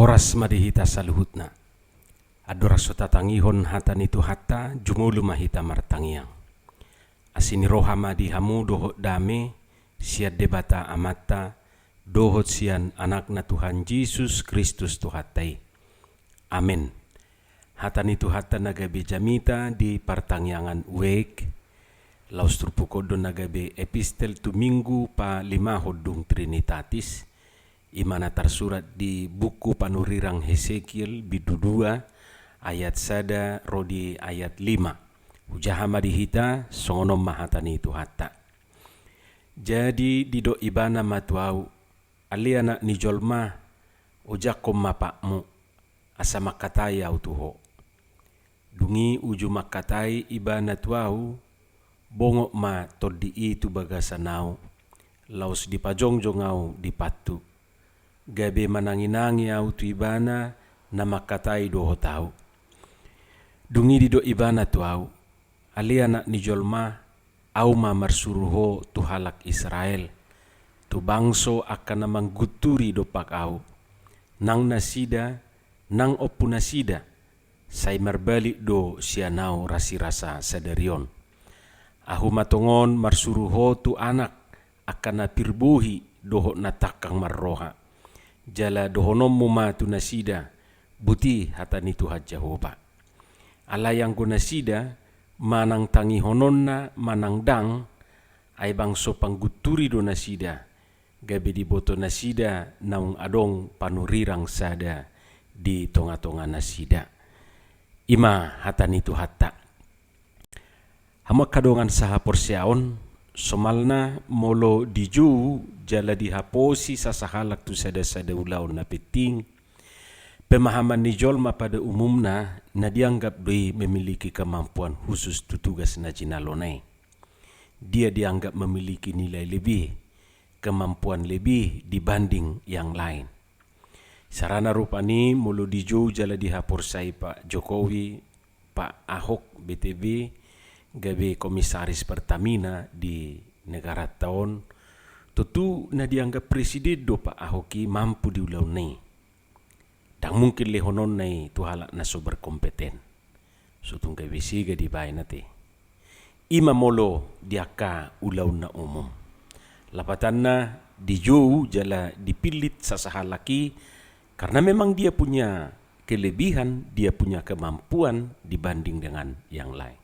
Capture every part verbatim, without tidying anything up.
Horas ma di hita saluhutna. Andorang so tatangihon hata ni Tuhanta, jumolo ma hita martangiang. Asi ni roha ma di hamu dohot dame, sian Debata Amanta, dohot sian Anakna Tuhan Jesus Kristus Tuhanta i. Amen. Hata ni Tuhanta na gabe jamita di partangiangan wijk, laos turpuk on do na gabe epistel tu Minggu palimahon dung Trinitatis, i ma na tarsurat di buku panurirang Hesekiel bindu dua ayat sada ro di ayat lima. Hujaha ma di hita, songon on ma hata ni Tuhanta. Jadi didok ibana ma tu ahu, ale anak ni jolma, ojakhon ma patmu, asa mangkatai ahu tu ho. Dung i uju mangkatai ibana tu ahu, bongot ma tondi i tu bagasan ahu, laos dipajongjong ahu di pathu. Gabe mananginangi ahu tu ibana na mangkatai dohot ahu. Dung i didok ibana tu ahu, ale anak ni jolma, ahu ma marsuru ho tu halak Israel, tu bangso angka na manggunturi dompak ahu. Nang nasida, nang ompunasida, sai marbalik do sian ahu rasirasa sadari on. Ahu ma tongon marsuru ho tu anak angka na pir bohi dohot na tangkang marroha. Jala dohononmu ma tu nasida, boti hata ni Tuhan Jahowa. Alai anggo nasida, manang tangihononna manang ndang, ai bangso panggunturi do nasida, gabe diboto nasida naung adong panurirang sada di tongatonganasida. I ma hata ni Tuhanta. Hamu angka dongan sahaporseaon, somalna molo dijou jala dihaposi sasahalak tu sadasada ulaon na penting, pemahaman ni jolma pada umumna na dianggap do i memiliki kemampuan khusus tu tugas na jinalona i. Dia dianggap memiliki nilai lebih, kemampuan lebih dibanding yang lain. Sarana rupani molo dijou jala dihaporsai Pak Jokowi, Pak Ahok B T B, gabe komisaris Pertamina di negaranta on, tontu na dianggap presiden do Pak Ahok i mampu di ulaonna i. Ndang mungkin lehononna i tu halak na so berkompeten. So tung gabe sega dibaen ate. I ma molo di angka ulaon na umum. Lapatanna dijou jala dipillit sasahalak i karena memang dia punya kelebihan, dia punya kemampuan dibanding dengan yang lain.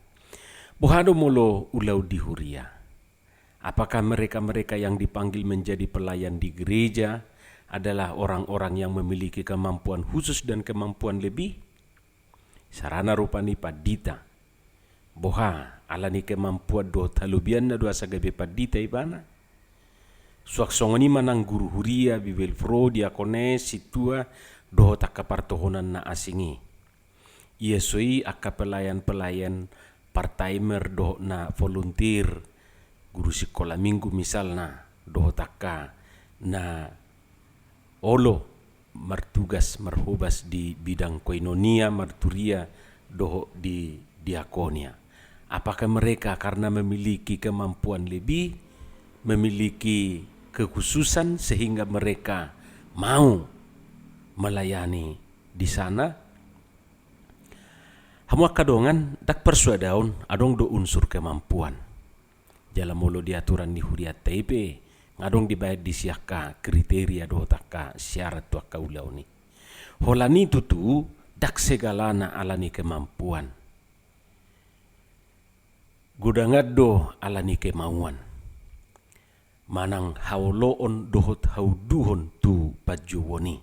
Boha do molo ulaon di huria? Apakah mereka-mereka yang dipanggil menjadi pelayan di gereja adalah orang-orang yang memiliki kemampuan khusus dan kemampuan lebih? Sarana rupani pandita. Boha, ala ni kemampuan dohot halobianna do asa gabe pandita ibana? Suang songon i manang guru huria, bibelvrouw, diakones, sintua, dohot angka partohonan na asing i. Ia so i angka pelayan-pelayan part-timer dohot na volunteer, guru sikola minggu misalna, dohot angka na olo martugas marhobas di bidang koinonia, marturia, dohot di diakonia. Apakah mereka karena memiliki kemampuan lebih, memiliki kekhususan sehingga mereka mau melayani di sana? Hamu angka dongan, ndang parsuadaon, adong do unsur kemampuan. Jala molo di aturan ni hurianta i pe, nga adong dibaen disi angka kriteria dohot angka syarat tu angka ulaon i. Holan i tutu, ndang segalana ala ni kemampuan. Godang do ala ni kemauan. Manang haoloon dohot haunduhon tu panjouon i.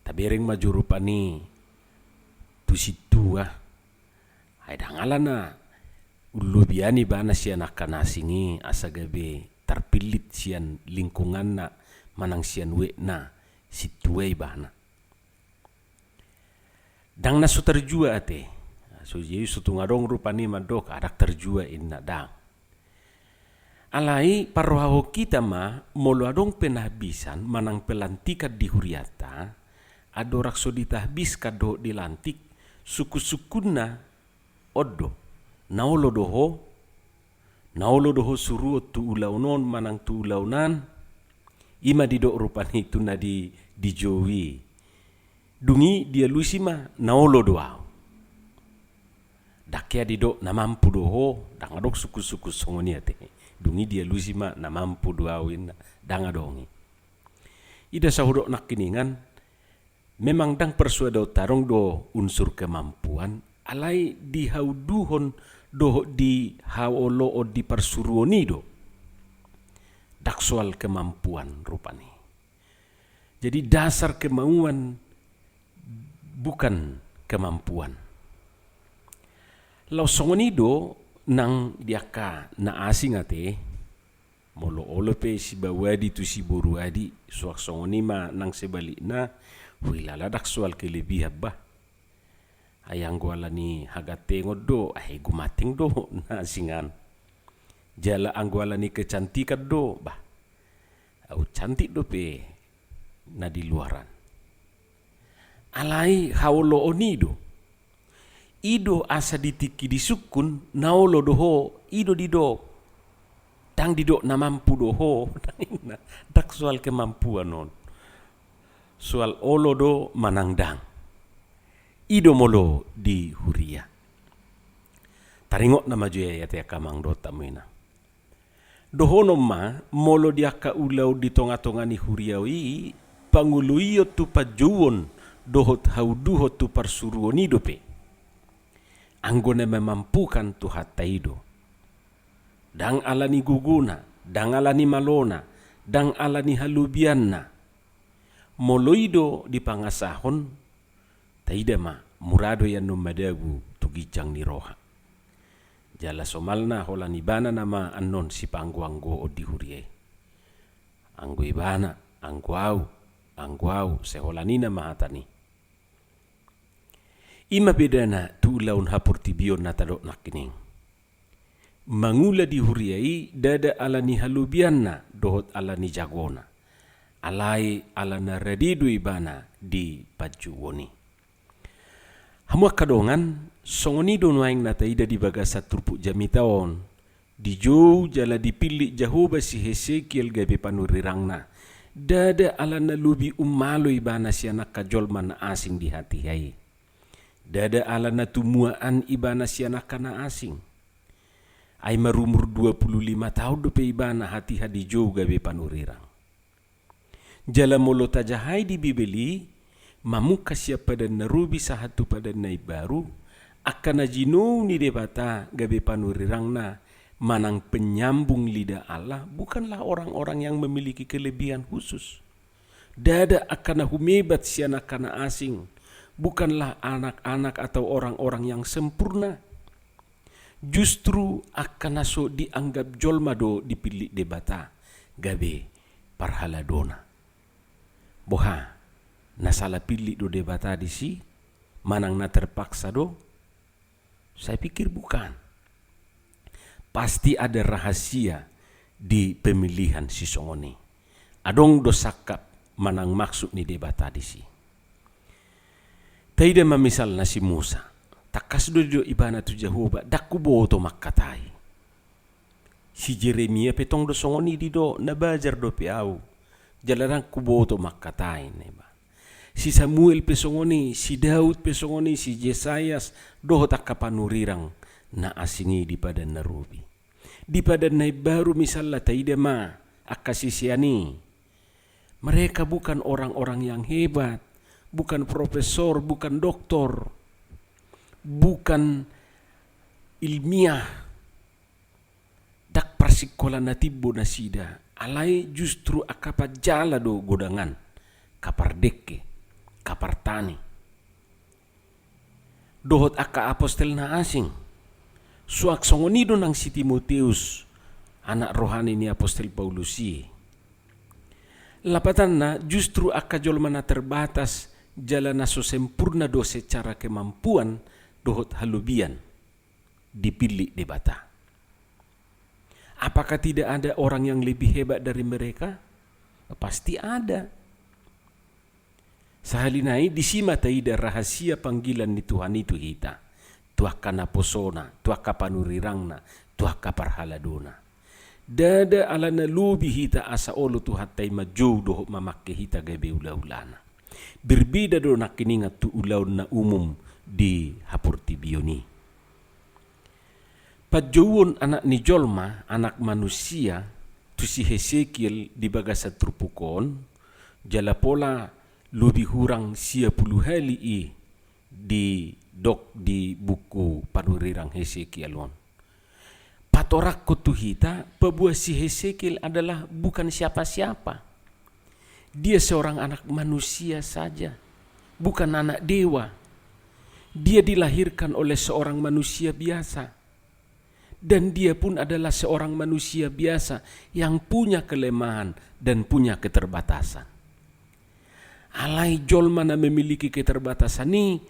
Tabereng ma jo rupani tu sintua. Ai ndang alana ullobian ibana sian angka na asing i asa gabe tarpillit sian lingkunganna manang sian wijk na sintua ibana. Ndang na so tarjua ate. So, jadi so tung adong rupani mandok, ah, ndang tarjua inna, ndang. Alai parrohahon hita ma, molo adong penahbisan manang pelantikan di hurianta, andorang so ditahbiskan dohot dilantik, sungkunsungkunna on do, na olo do ho, na olo do ho suruon tu ulaon on manang tu ulaon an. I ma didok rupani tu na di, dijou i. Dung i dialusi ma na olo do ahu. Ndang hea didok na mampu do ho, ndang adong sungkun-sungkun songon i ate. Dung i dialusi ma na mampu do ahu inna, ndang adong i. I do asa hudok nangkiningan, memang ndang parsuadaon tadong do unsur kemampuan, alai dihauduhon dohot dihaoloon di parsuruon i do. Ndang soal kemampuan rupani. Jadi dasar kemauan bukan kemampuan. Laos songon i do nang di angka na asing ate, molo olo pe sibaoa adi tu siboru adi, suang songon i ma nang sebalikna, huilala ndang soal kelebihan bah. Ai anggo ala ni hagantengon do, ai gumanteng do na asing an. Jala anggo ala ni kecantikan do, bah, ahu cantik dope na di luaran. Alai haoloon i do. I do asa di tingki disungkun, na olo do ho, i do didok. Ndang didok na mampu do ho, ndang inna, ndang soal kemampuan on. Soal olo do manang ndang. I do molo di huria. Taringot nama jo i ate angka amang dohot hamu inang. Dohonon ma, molo di angka ulaon di tonga-tonga ni huria i, pangoloion tu panjouon dohot hauduhon tu parsuruon i dope. Anggo na memampukan Tuhanta i do. Ndang ala ni gogona, ndang ala ni malona, ndang ala ni halobianna. Molo i do dipangasahon, taida ma, mura do i annon madabu tu ginjang ni roha. Jala somalna holan ibana nama annon sipaanggo-anggoon di huria i. Anggo ibana, anggo ahu, anggo ahu, sai holan i nama hatana i. I ma bedana tu ulaon haportibion na tadok nangkining. Mangula di huria i ndada ala ni halobianna dohot ala ni jagona. Alai ala na rade do ibana di panjouon i. Hamu angka dongan, songon i do nuaeng na taida di bagasan turpuk jamita on. Dijou jala dipillit Jahowa si Hesekiel gabe panurirangna. Ndada ala na lobi ummalo ibana sian angka jolma na asing di hatiha i. Ndada ala na tumuaan ibana sian angka na asing. Ai marumur dua pulu lima taon dope ibana hatiha dijou gabe panurirang. Jala molo tajahai di Bibel i, mamungka sian Padan na Robi sahat tu Padan na Imbaru, angka na jinou ni Debata gabe panurirangna manang penyambung lidah Allah bukanlah orang-orang yang memiliki kelebihan khusus. Ndada angka na humebat sian angka na asing, bukanlah anak-anak atau orang-orang yang sempurna. Justru angka na so dianggap jolma do dipillit Debata gabe parhaladona. Boha, na sala pillit do Debata disi, manang na terpaksa do? Saya pikir bukan. Pasti ada rahasia di pemilihan sisongon i. Adong do sangkap manang maksud ni Debata disi. Taida ma misalna si Musa. Tangkas do didok ibana tu Jahowa, ndang huboto mangkatai. Si Jeremia pe tong do songon i didok, na bajar dope ahu. Jala ndang huboto mangkatai, ninna ibana. Si Samuel pe songon i, si Daud pe songon i, si Jesaias, dohot angka panurirang na asing i di Padan na Robi. Di Padan na Imbaru misalna taida ma angka sisean i. Mereka bukan orang-orang yang hebat, bukan profesor, bukan doktor, bukan ilmiah, ndang parsingkola na timbo nasida, alai justru angka panjala do godangan, angka pardengke, angka partani. Dohot angka apostel na asing. Suang songon i do nang si Timoteus, anak rohani ni apostel Paulus i. Lapatanna justru angka jolma na terbatas jala na so sempurna do secara kemampuan dohot halobian dipillit Debata. Apakah tidak ada orang yang lebih hebat dari mereka? Pasti ada. Sahali nai disi ma taida rahasia panggilan ni Tuhan i tu hita, tu angka naposona, tu angka panurirangna, tu angka parhaladona. Ndada ala na lobi hita asa olo Tuhanta i manjou dohot mamangke hita gabe ulaulana. Berbeda do nangkiningan tu ulaon na umum di haportibion i. Panjouon Anak ni Jolma, Anak Manusia, tu si Hesekiel di bagasan turpuk on, jala pola lobi hurang sia pulu hali i didok di buku panurirang Hesekiel on. Patorangkon tu hita, paboa si Hesekiel adalah bukan siapa-siapa. Dia seorang anak manusia saja, bukan anak dewa. Dia dilahirkan oleh seorang manusia biasa. Dan dia pun adalah seorang manusia biasa yang punya kelemahan dan punya keterbatasan. Alai jolma na memiliki keterbatasan i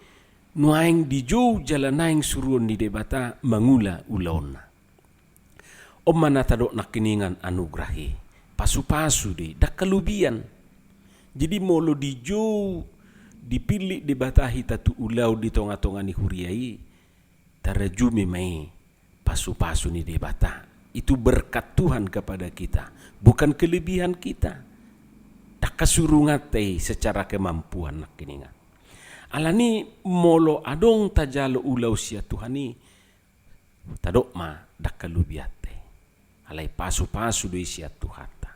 nuaeng dijou jala naeng suruon ni Debata mangula ulaonna. On ma na tadok nangkiningan anugerah i, pasu-pasu do i, ndang halobian. Jadi molo dijou, dipillit Debata hita tu ulaon di tonga-tonga ni huria i, tarajumi ma i pasu-pasu ni Debata. Itu berkat Tuhan kepada kita, bukan kelebihan kita. Ndang hasurunganta i secara kemampuan nangkiningan. Alani molo adong tajalo ulaon sian Tuhan i, tadok ma ndang halobianta i. Alai pasu-pasu do i sian Tuhanta.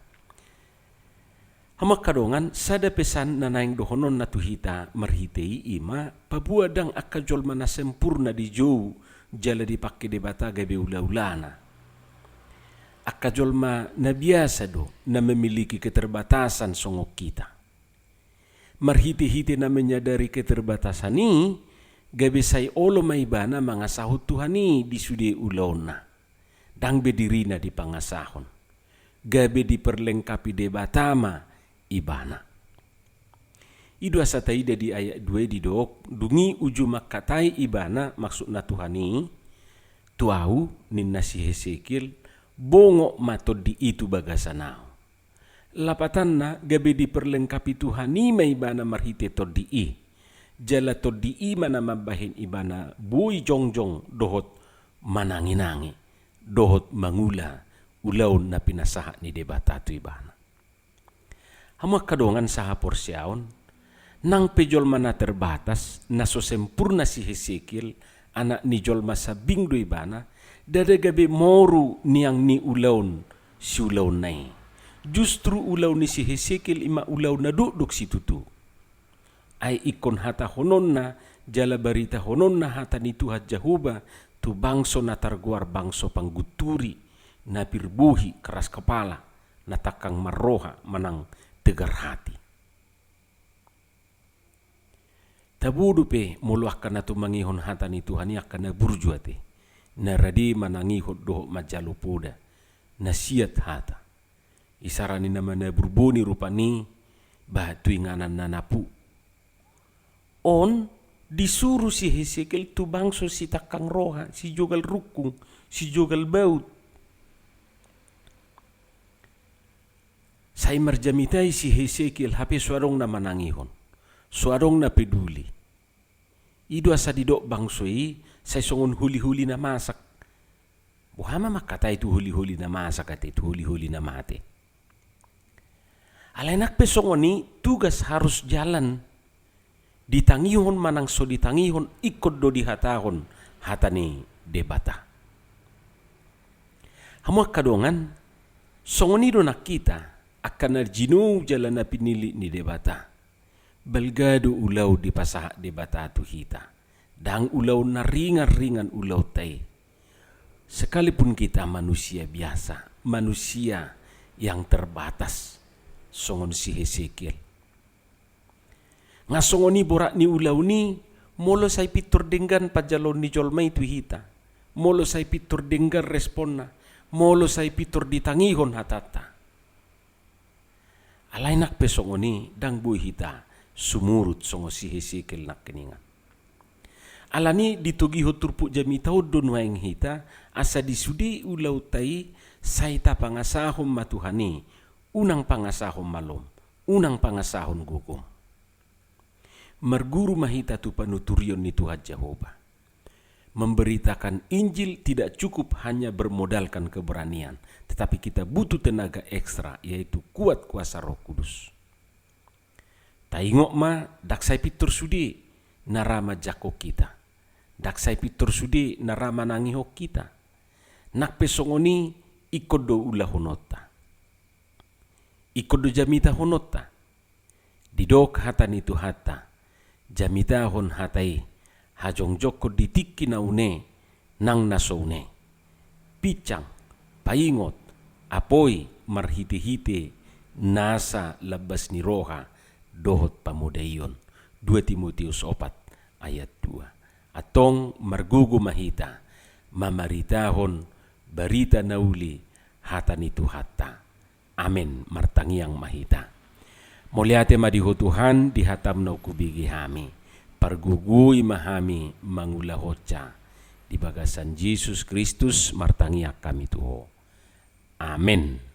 Hamu angka dongan, sada pesan na naeng dohononna tu hita marhite i ima, paboa ndang angka jolma na sempurna dijou jala dipangke Debata gabe ula-ulana. Angka jolma na biasa do, na memiliki keterbatasan songon hita. Marhite-hite na menyadari keterbatasan i, gabe sai olo ma ibana mangasahon Tuhan i di sude ulaonna. Ndang be dirina dipangasahon. Gabe diperlengkapi Debata ma ibana. I do asa taida di ayat dua i didok, dung i uju mangkatai ibana, maksudna Tuhan i, tu ahu, ninna si Hesekiel, bongot ma tondi i tu bagasan ahu. Lapatanna gabe diperlengkapi Tuhan i ma ibana marhite tondi i. Jala tondi i ma na mambahen ibana boi jongjong dohot manangi-nangi, dohot mangula ulaon na pinasahat ni Debata tu ibana. Hamu angka dongan sahaporseaon, nang pe jolma na terbatas, na so sempurna si Hesekiel, anak ni jolma sambing do ibana, ndada gabe moru niang ni ulaon siulaonna i. Justru ulaon ni si Hesekiel ima ulaon na dokdok situtu. Ai ingkon hatahononna, jala baritahononna hata ni Tuhan Jahowa, tu bangso na targoar bangso panggunturi, na pir bohi, keras kepala, na tangkang marroha, manang tegar hati. Tabo dope molo angka na tumangihon hata ni Tuhan i angka na burju ate, na rade manangihon dohot manjalo poda, na siat hata. Isara ni na manabur boni rupani, ba tu inganan na napu. On disuru si Hesekiel tu bangso sitangkang roha, sijogal rungkung, sijogal baut. Sai marjamita i si Hesekiel hape so adong na manangihon, so adong na peduli. I do asa didok bangso i, sai songon holi-holi na masak. Boha ma mangkatai tu holi-holi na masak ate, tu holi-holi na mate. Alai nang pe songon i, tugas harus jalan. Ditangihon manang so ditangihon, ingkon do dihatahon hata ni Debata. Hamu angka dongan, songon i do nang hita, angka na jinou jala na pinillit ni Debata. Balga do ulaon dipasahat Debata tu hita. Ndang ulaon na ringan-ringan ulaonta i. Sekalipun kita manusia biasa, manusia yang terbatas, songon si Hesekiel. Nga songon i borat ni ulaon i, molo sai pintor denggan panjaloon ni jolma i tu hita. Molo sai pintor denggan responna, molo sai pintor ditangihon hatanta. Alai nang pe songon i, ndang boi hita sumurut songon si Hesekiel nangkiningan. Alani ditogihon turpuk jamita on do nuaeng hita, asa di sude ulaonta i sai tapangasahon ma Tuhan i, unang pangasahon malom, unang pangasahon gogom. Marguru ma hita tu panuturion ni Tuhan Jahowa. Memberitakan Injil tidak cukup hanya bermodalkan keberanian, tetapi kita butuh tenaga ekstra, yaitu kuat kuasa Roh Kudus. Taingot ma, ndang sai pintor sude na ra manjangkon hita. Ndang sai pintor sude na ra manangihon hita. Nang pe songon i, ingkon do ulahononta. Ingkon do jamitahononta. Didok hata ni Tuhanta, jamitahon hata i, hajongjongkon di tingki na une nang na so une. Pinsang, paingot, apoi marhitehite nasa lambas ni roha dohot pamodaion. Dua Timoteus opat ayat dua. Antong margogo ma hita mamaritahon barita na uli, hata ni Tuhanta. Amen. Martangiang ma hita. Mauliate ma di Ho Tuhan, di hataM na hubege hami. Pargogoi ma hami mangulahonsa. Di bagasan Jesus Kristus martangiang hami tu Ho. Amen.